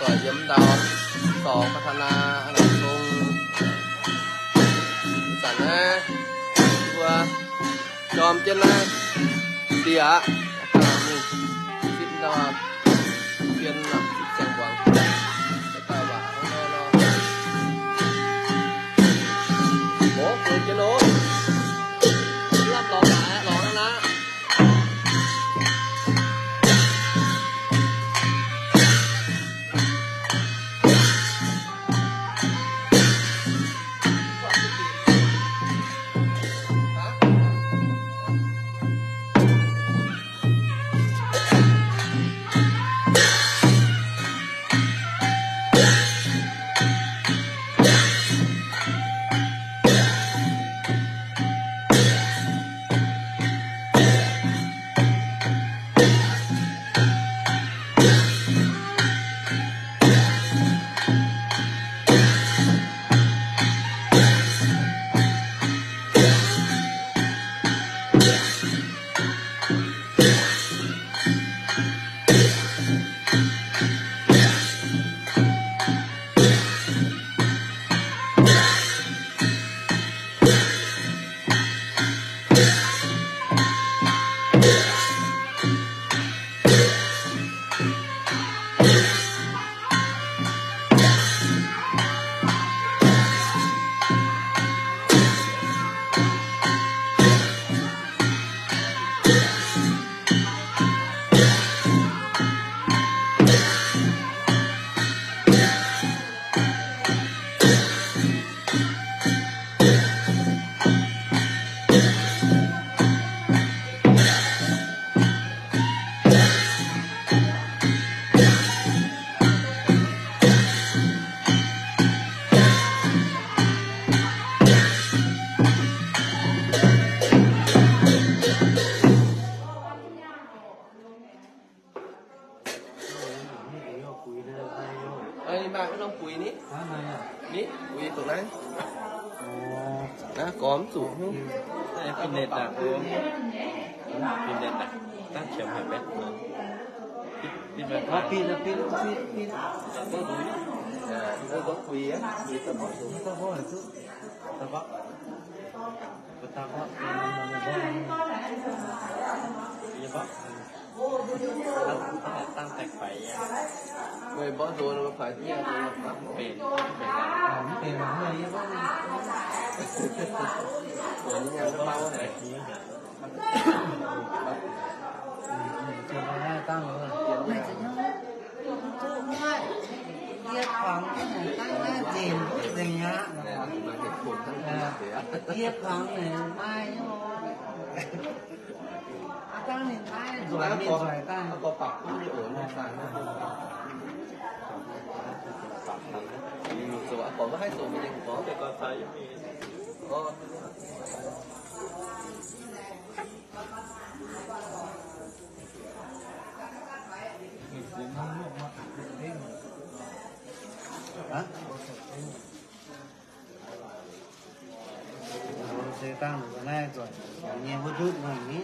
doic yiem ndau, dorngx พัฒนา a'naaic dongh zanc naaiv mbuo jorm jienv naaiv ndie aqv. Mingh zipv ndau, zien ziangx mbuangz, daaih waac hnangv nor. Mv baac lorz daaih lorz hnangv naaiv. Ninh maaih wuov norm buix ni. Ni buix dongh naaiv. Naaiv gormx zuqc. Fitness aqv, fitness aqv. Dangh qiemx haic maiv. Meih mborqv nzox meih faix diev. Mv benx, mv benx. Yie kuangx nzengc aqv. Yie kuangx naaic maaih nyei. Aa dangh ninh maaih nzueic, ninh nzueic daaih. Se dangh naaiv zuqc nyei wuov ndutv mangc ni.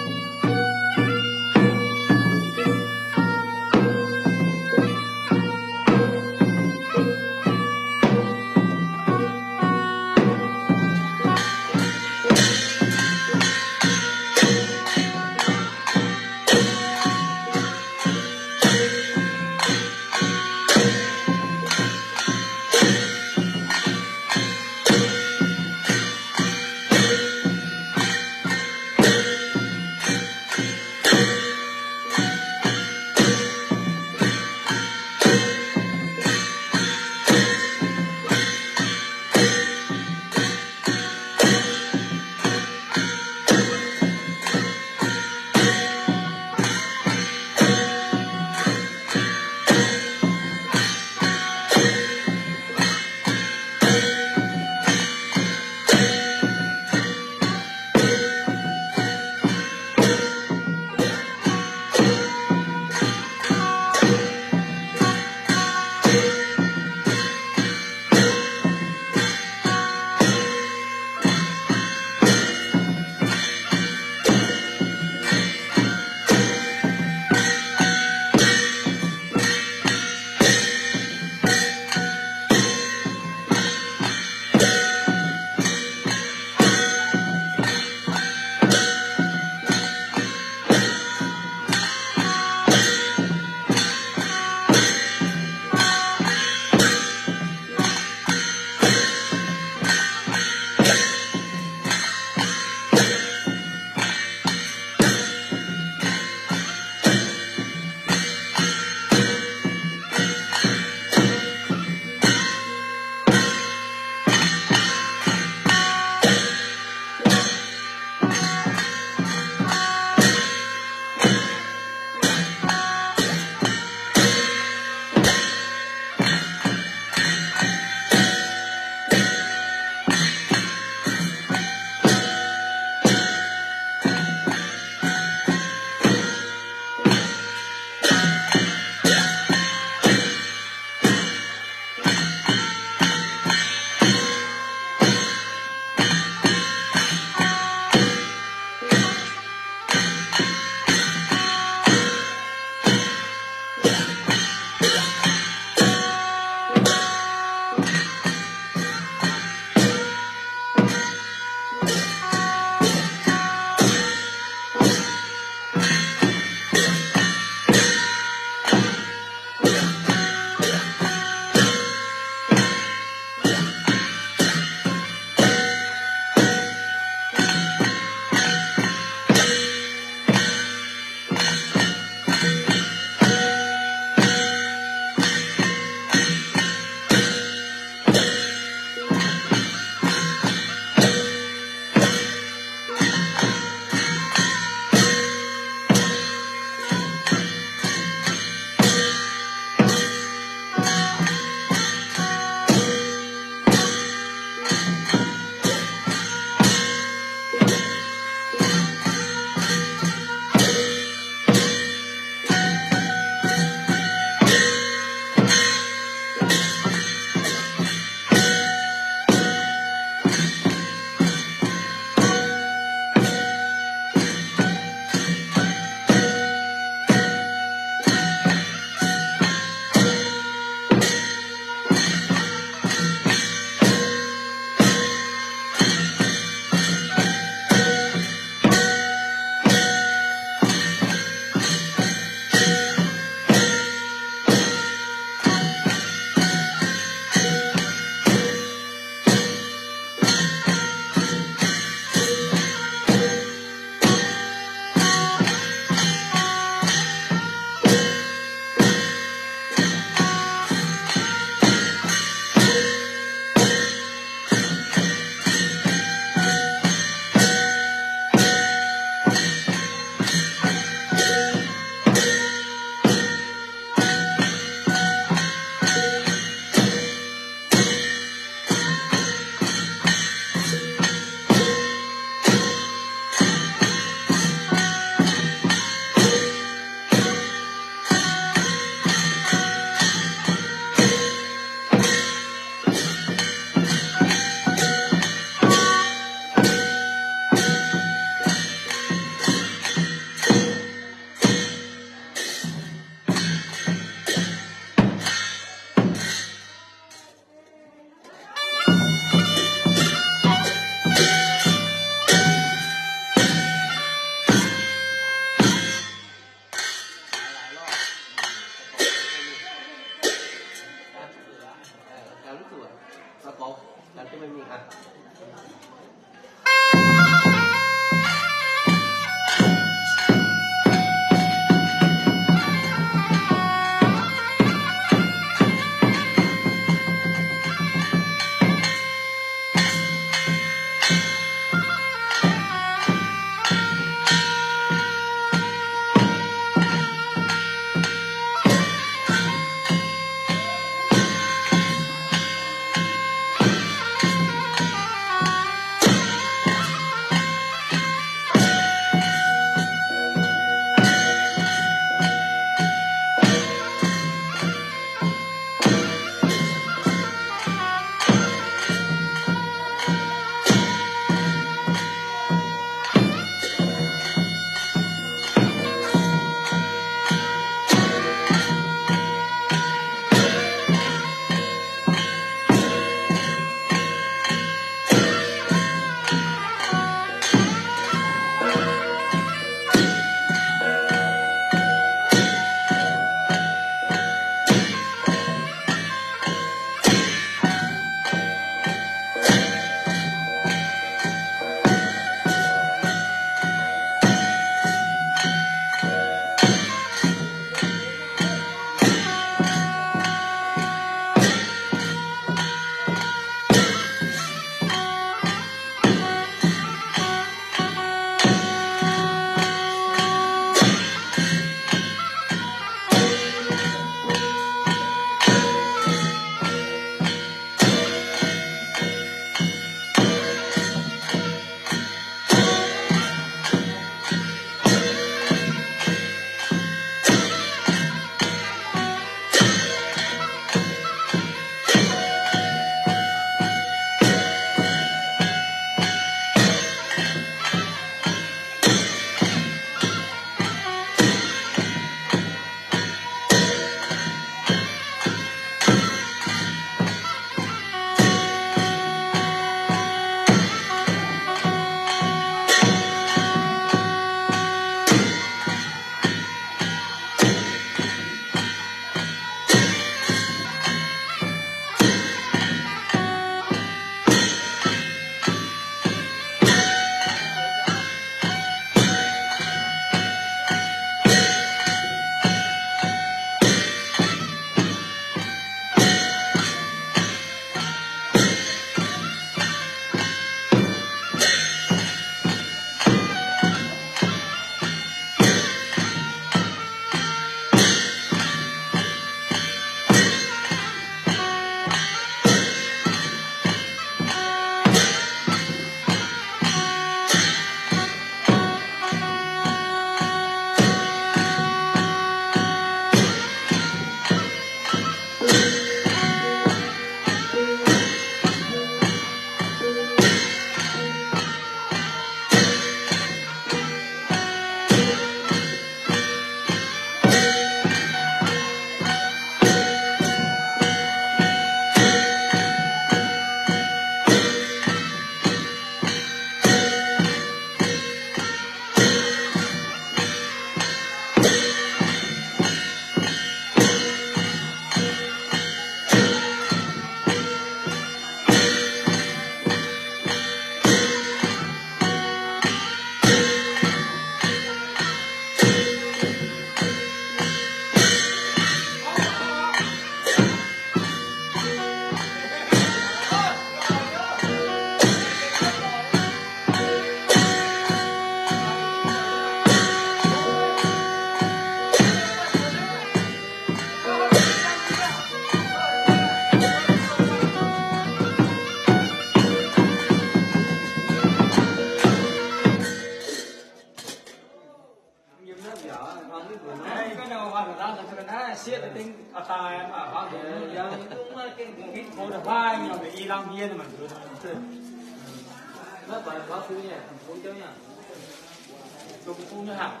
Mv gunv haaix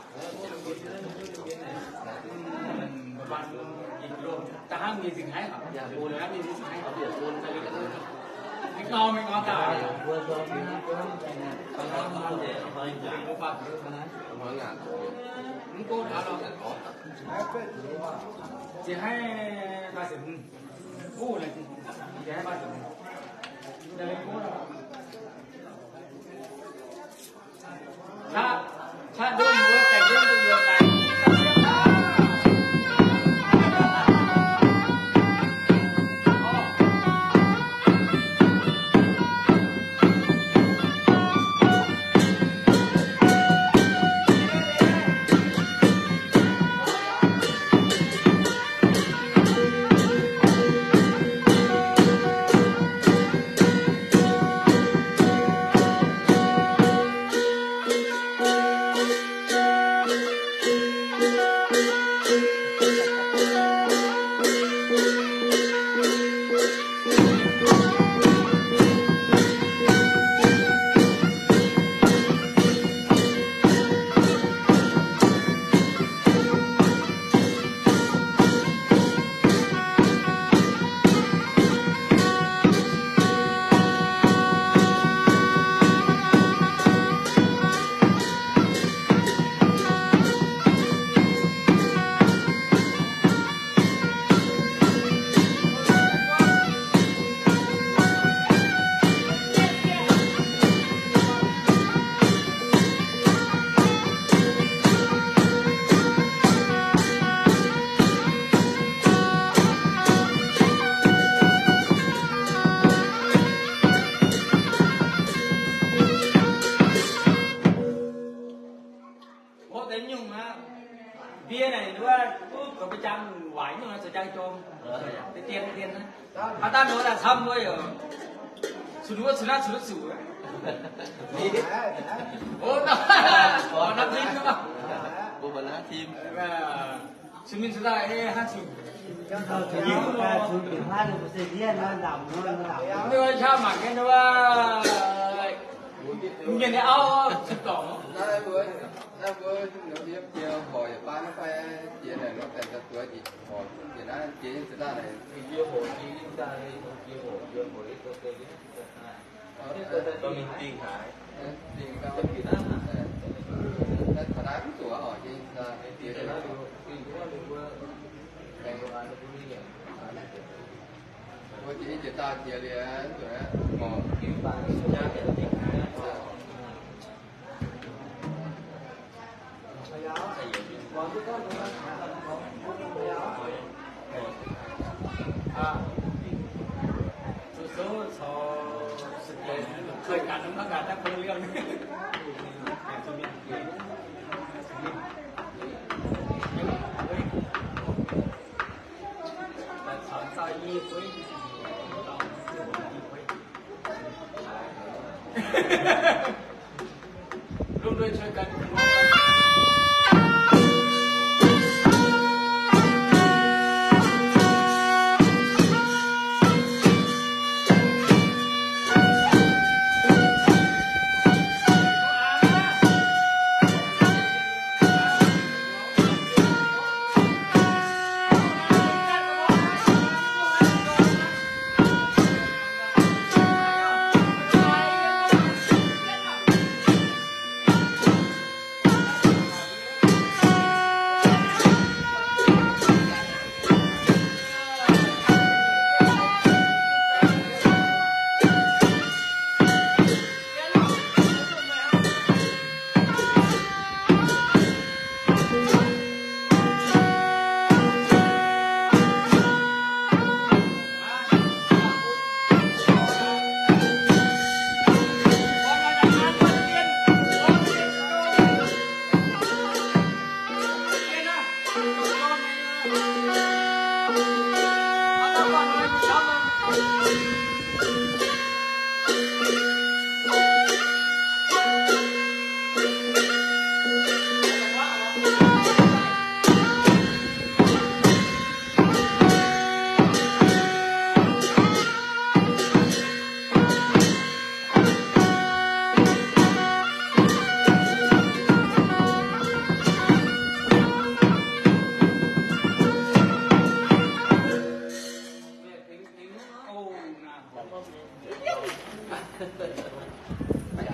nor, jiex haiv maaih ziepc hmz. Gu naaic jiex haiv maaih ziepc hmz. Mbuo deix nyungc aqv. Mbie naaic wuov, wuov gorqv-baeqc jangx waaic nyungc naaic zoux jangx jorm. Deix dien dien naaiv. Haaix dauh nor daaih camv wuov yaac, cun wuov cun naaiv cun wuov zuqc. O, o, naaiv tim. Mbuo mbuo naaiv tim. Cun mingh cun daaih, eh, hnangv cun. Hiuv nor. Mv qaqv mangc jienv wuov, mienh nyei auv cun dorngc. Naaiv mbuo, naaiv mbuo yiem jiex horc yietc baan naaiv fai jiex naaic nor, daaih daaih duqv jiex horc jiex naaiv jiex nyei ziex daaih naaic. Jiex horc jiex nyei daaih, jiex horc jiex horc jiex horc. Dingh haaix? Dingh gau. Naaiv taux naaiv mv zuqc oc, jiex daaih jiex. Mbuo jiex nyei jiex daaih jiex liuz, zuqc naaiv ngorc.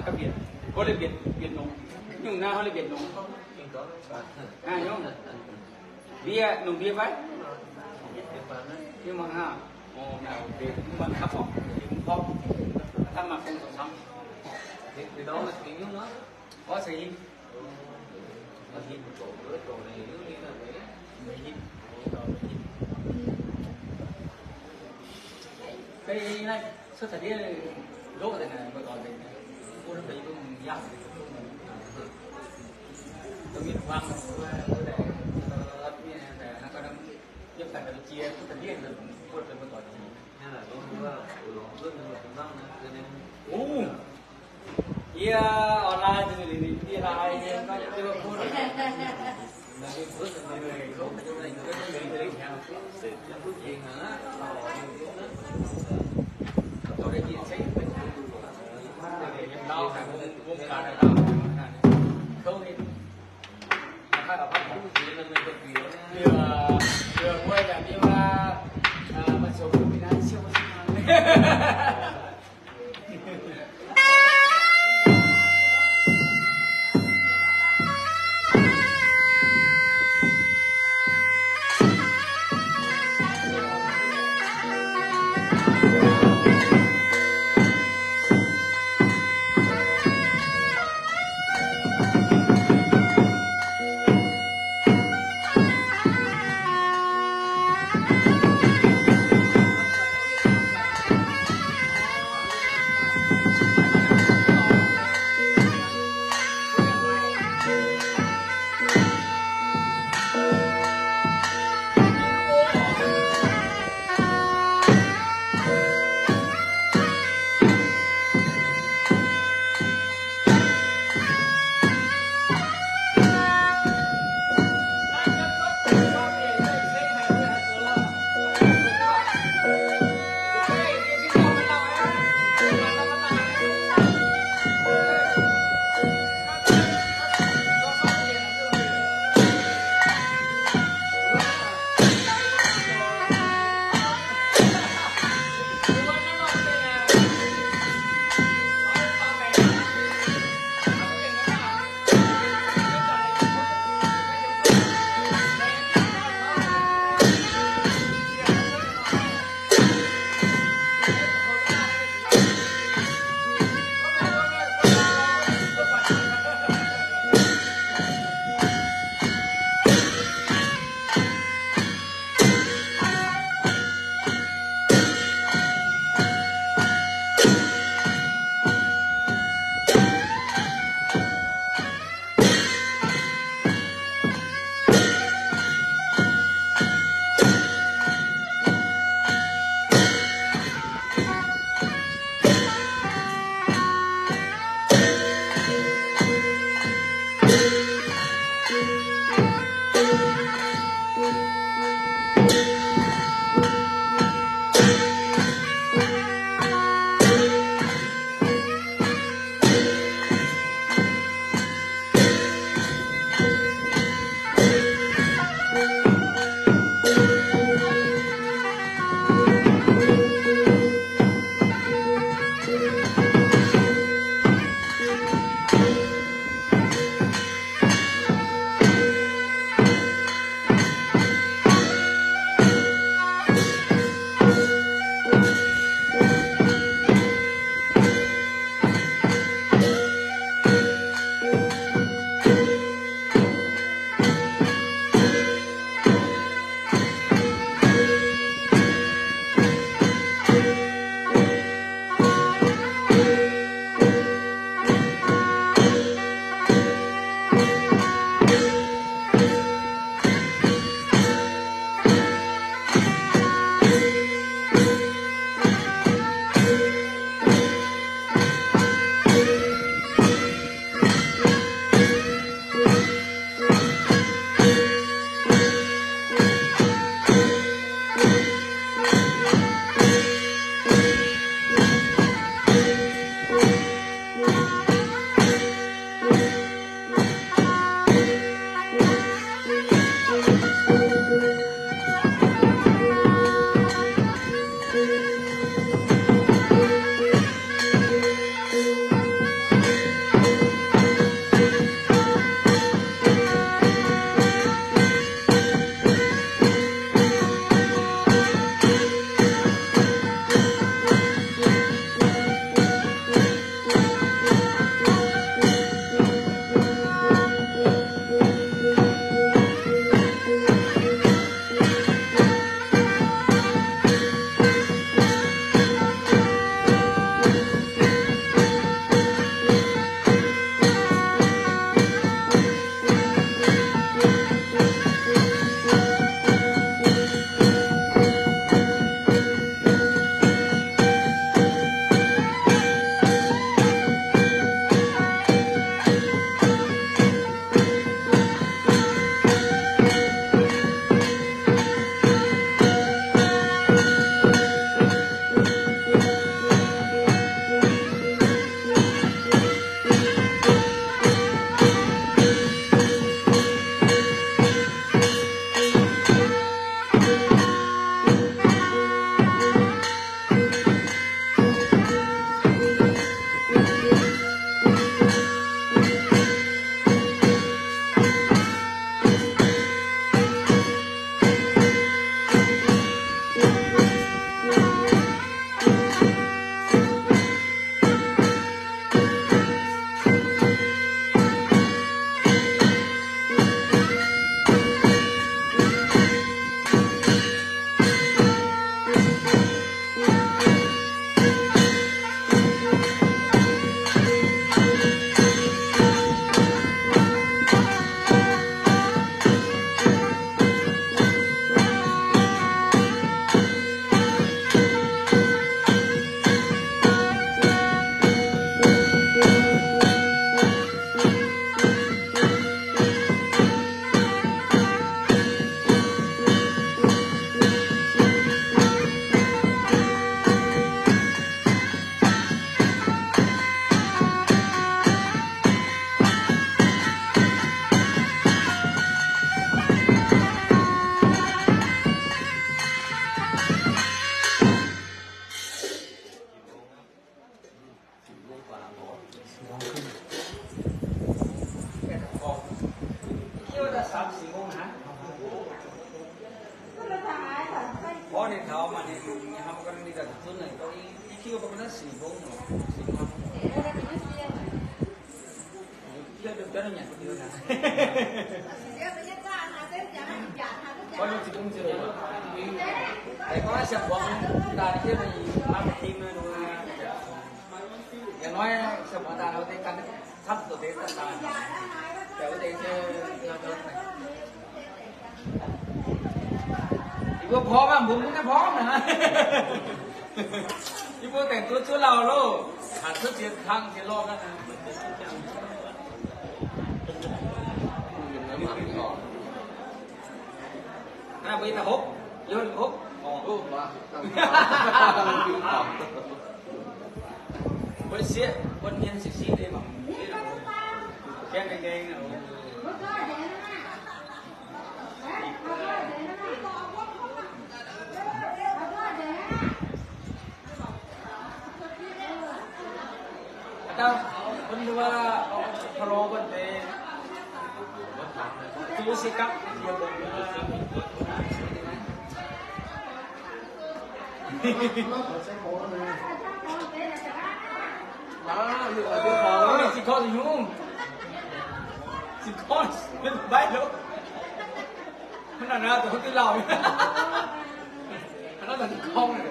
Mv bieqc, mbuo lai mbienc, mbienc nongx. Nyungc naaiv hnoi lai mbienc nongx. Aa, nyungc. Mbie, nongx mbie fai? Nyungc mangc hnangv. Aa, mv baac kapv orqc, mv kapv. Yie online, yie online, Orv ninh taux maaih ninh hnamv gorngv ninh daaih zunv naaic, i kiuv mbuo naaiv sic mbong nor, sic hnamv. Yie mbuo พร้อม mbuo mv gaengh พร้อม naaic. Yie mbuo แต่งตัว zuov lauh loh, hanc cuotv ziex kang ziex lorh naaiv. Naaiv mbuo da'hopv, yie da'hopv. Wuov sieqv, wuov hmien siqv siqv deix mangc. Gaeng gaeng gaeng. Aa, bun wuov, pa'lorx bun deix. Zuqc se gapv. Aa, ninh oix duqv korngx, ninh korngx nyungc. Ninh korngx, ninh mbaih loh. Mv nor naaiv dongh duqv lauh. Aa, naaiv dongh korngx.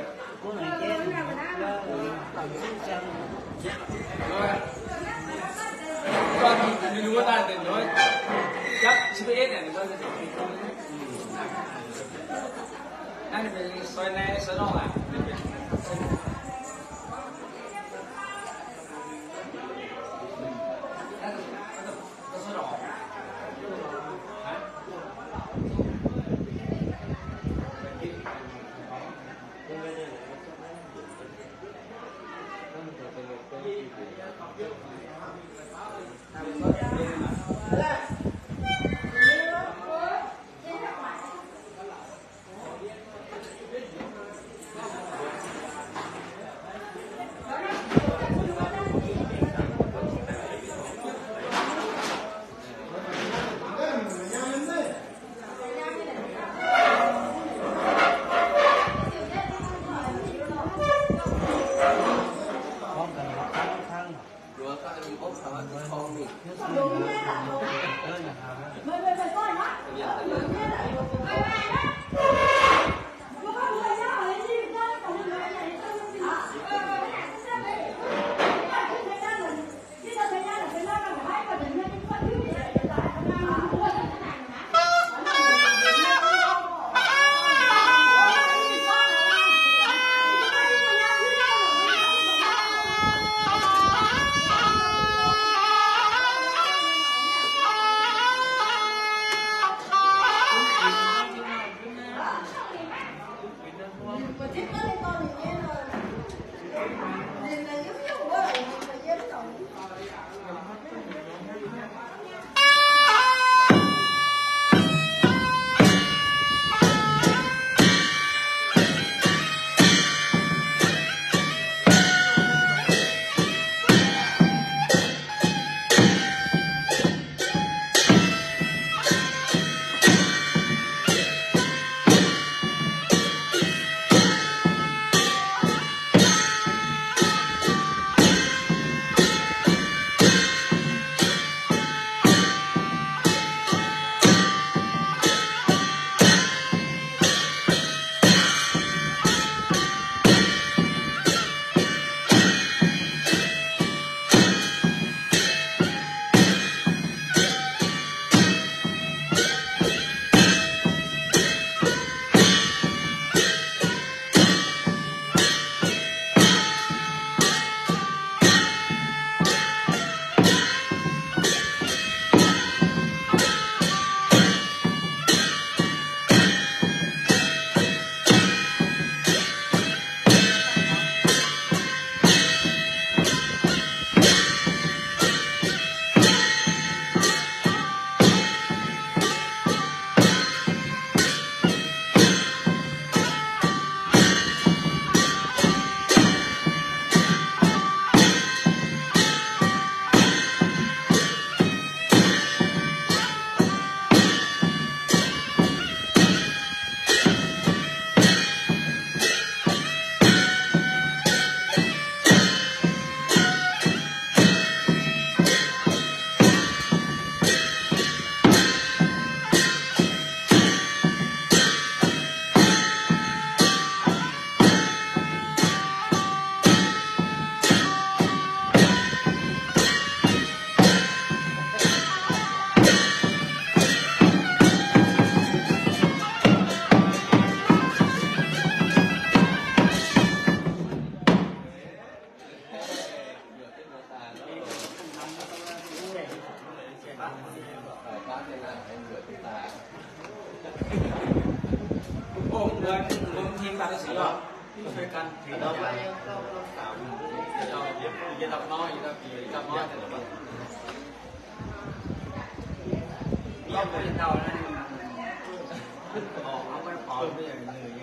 Ninh wuov daaih deix nor, jatv สิบเอ็ด naaic, ninh mbuo naaiv ninh mbuo soi naaiv soi nor aqv.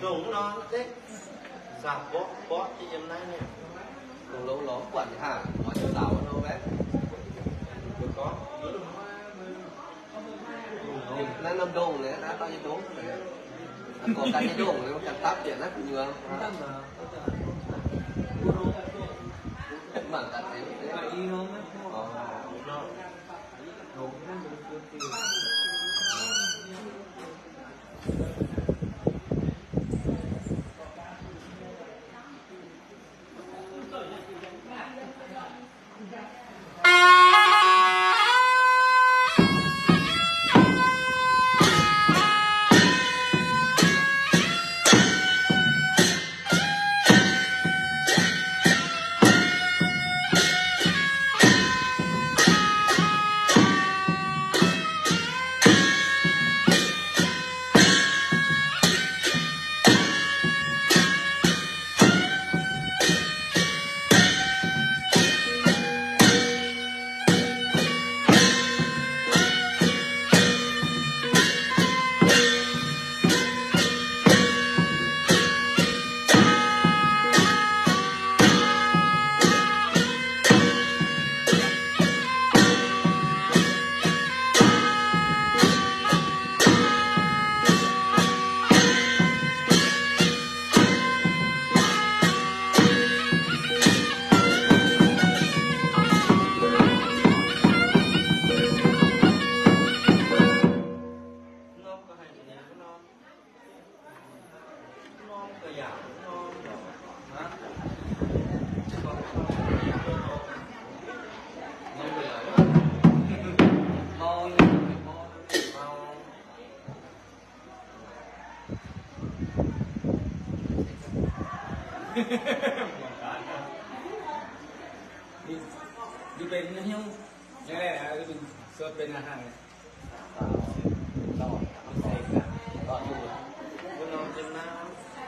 Dongh nor deix, zaqc mborqv mborqv yiem naaiv nyei. Longx longx mv buatc haac, oix zuqc zaux nor maiv. Naaiv norm ndongh naaiv, naaiv dauh nyei ndongh naaiv, gorx ganh nyei ndongh naaiv, ganh dapv bieqc naaiv gu'nyuoz. Mangc gaax.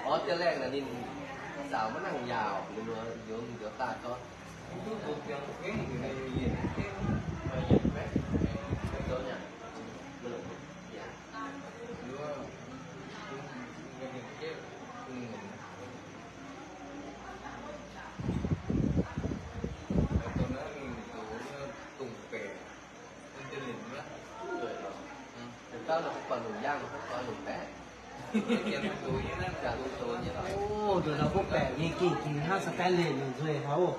Orv, jiex laengh naaic ninh zaux maiv nangh yaauc, ninh njoux, njoux daaih gorngv. Ov, nduqc nor butv baeqc nyei gengh gengh hnangv spatv leih nzueic haic oc.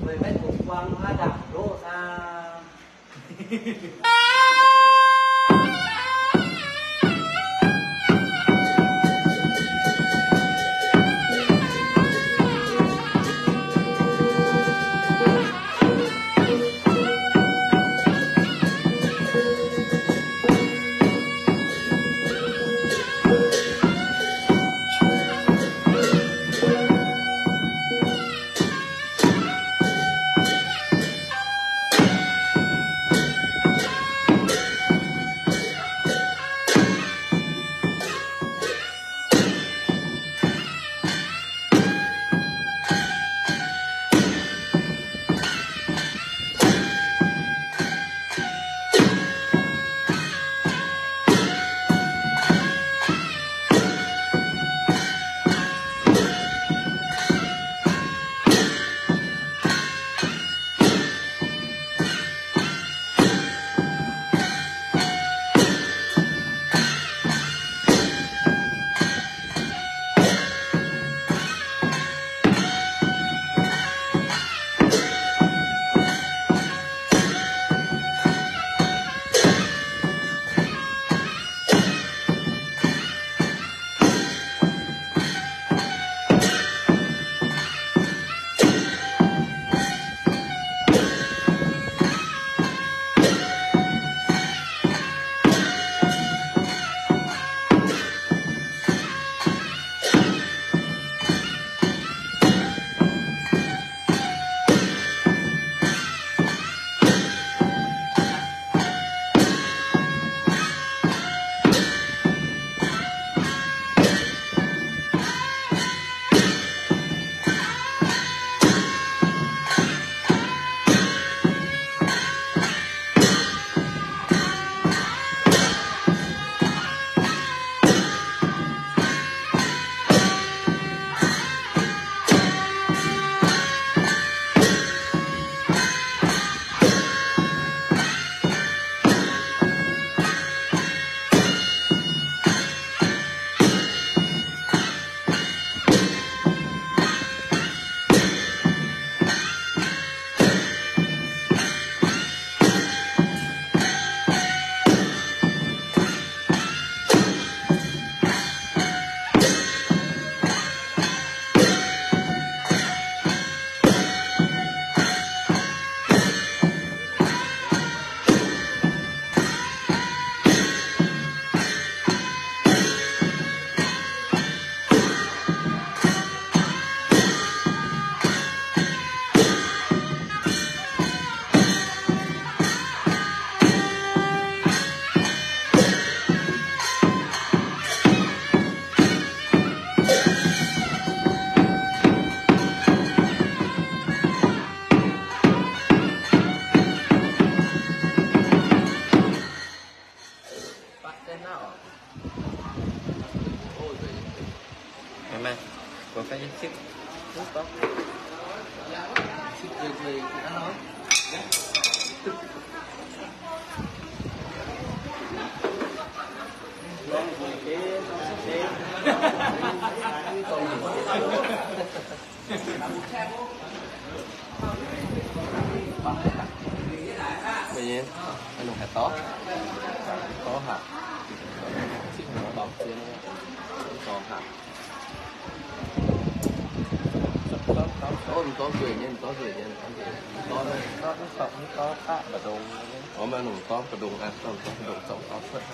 Meih maiv dungx buang haaix ndaangc ndoqv hnangv. Mv nyei, ninh haaix dauh? Dauh haac. Cingx haaix dauh zien, dorngx haac. Ov, ninh dorngx zueiz nyei, ninh dorngx zueiz nyei, ninh dorngx zueiz. Ninh dorngx, ninh dorngx, ninh dorngx aqv, mbu'ndongx. Ov, maaih longc dorngx mbu'ndongx aqv, dorngx mbu'ndongx zorqv dorngx cuotv.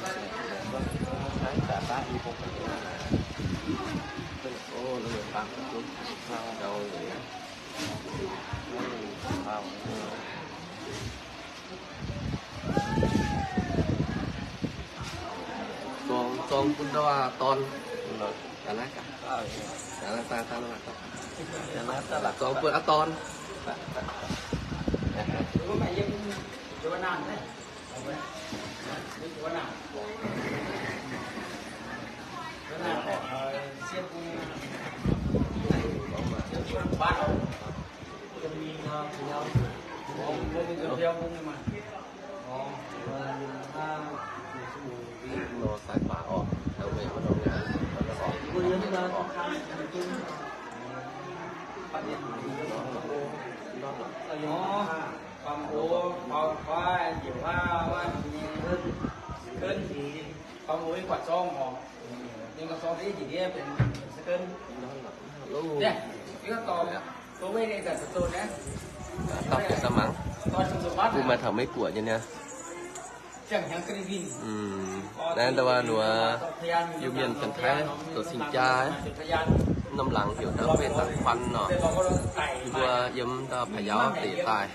Ov, ninh dorngx gauh zueiz. Zorngx, zorngx bun ndau aav dorn. Zorngx bun aav dorn. Dauh bieqc daaih mangc. Kuv maaih taux Meiv Guoqv nyei niaa. Naaiv ndau wuov nduov Iu-Mienh Janx-Taiv zoux cing-jaa, norm laangz heuc ndau mbuo Da'fan nor. Mbuo yiem ndau Pa'yaauv deic daaih.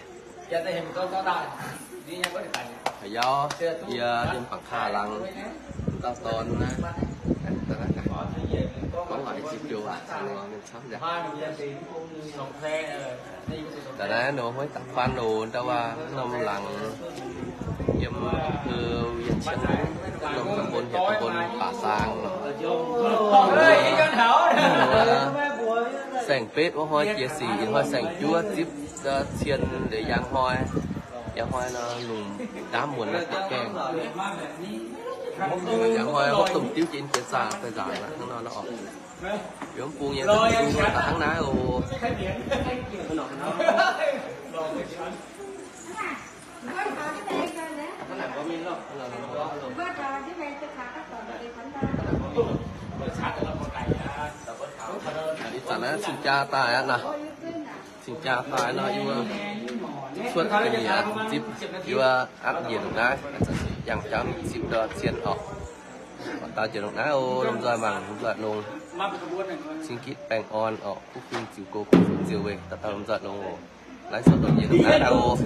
Pa'yaauv, yie yiem Bangc Kaa laangz, ndau dorn naaiv, gorngv waac zipv joux, mienh camv nzengc. Da'naaiv nor huaiv Da'fan oc, ndau wuov norm laangz yiem อำเภอเวียงเชียงรุ้ง norm ตำบล heuc ตำบลป่าซาง nor. Saeng-betv wuov hnoi jiex sic, ih hnoi saeng-juov zipv cien liuz yangh hnoi. Yangh hnoi nor lungh ndaamv muonz naaiv deix gaengh. Yangh hnoi hopv domh diuv jiex, jiex zaah daaih nzaanc aqv, hnangv nor nor oc. Yiem mv bung nyei daaih hnangv naaiv oc. Ih zanc naaiv cing-jaa daaih aqv nor. Cing-jaa daaih nor, yie mbuo cuotv ga'nyiec zipv, yie mbuo atv njiec longc naaiv, yangh jauv mingh zipv ndau cien oc. Dauh njiec longc naaiv oc, lomh nzoih mangc, lomh nzoih longx. Cing-gitv baengh orn oc, kuv fun ziux go, kuv fun ziux weih, dauh dauh lomh nzoih longx oc. Laengz zingh njiec longc naaiv daaih oc.